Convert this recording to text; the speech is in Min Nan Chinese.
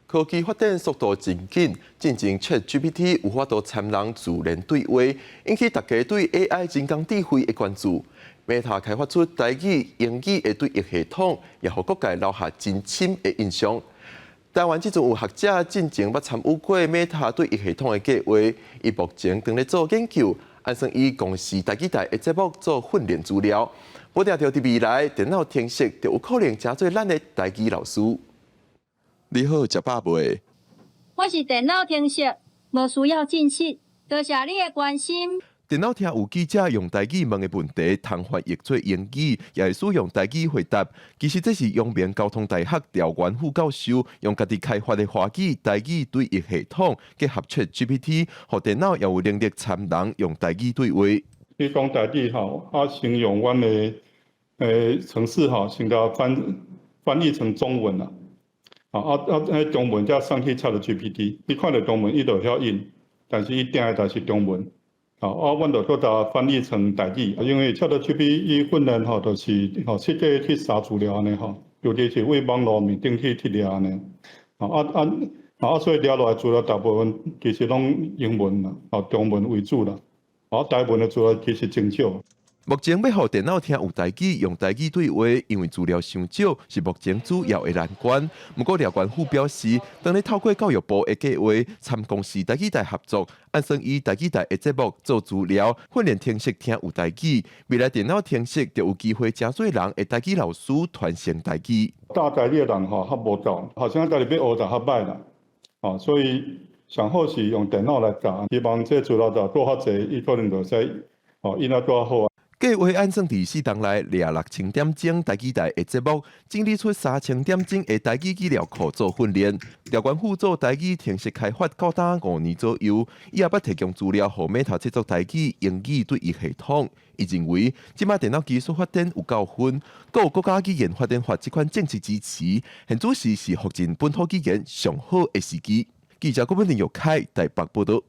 科技發展速度真緊，進前 ChatGPT 有法度參人自然對話，引起大家對 AI 人工智慧的關注。Meta 開發出台語、英語的對譯系統，也予各界留下真深的印象。台灣這陣有學者進前捌參與過 Meta 對譯系統的計劃，伊目前正咧做研究，按算以公視台語台的節目做訓練資料。無定著佇未來，電腦程式就有可能成做咱的台語老師。你好，食飽未？我是電腦程式，無需要進食。多謝你的關心。電腦聽有記者用台語問的問題，通翻譯做英語，也會使用台語回答。其實這是陽明交通大學廖元富教授用家己開發的華語台語對譯系統，結合 ChatGPT，予電腦也有能力參人用台語對話。你講台語吼，啊，先用阮的程式吼，先共翻譯成中文啦。啊，彼中文才送去 ChatGPT，伊看著中文伊就會曉應，但是伊聽的就是中文。好，啊，阮就閣共翻譯成台語，因為 ChatGPT 伊訓練吼，就是吼設計去查資料按呢吼，尤其是對網路面頂去去掠按呢。啊，所以掠落來資料大部分其實攏英文啦，吼中文為主啦，啊，台文的資料其實真少。目前欲予電腦聽有台語，用台語對話，因為資料傷少，是目前主要的難關。毋過廖元富表示，當咧透過教育部的計劃，參公視台語台合作，按算以台語台的節目做資料，訓練程式聽有台語，未來電腦程式就有機會成做人的台語老師，傳承台語。教台語的人吼較無夠，學生家己欲學就較歹啦，哦，所以上好是用電腦來教，希望這資料就閣較濟，伊可能就會使哦，應得閣較好啊。計劃按算佇4冬內掠6000點鐘台語台的節目，整理出3000點鐘的台語語料庫做訓練。廖元富做台語程式開發到今5年左右，伊也捌提供資料予 Meta 製作台語、英語對譯系統。伊認為，這擺電腦技術發展有夠分，閣有國家語言發展法這款政策支持，現此時是復振本土語言上好的時機。記者郭本林玉凱台北報導。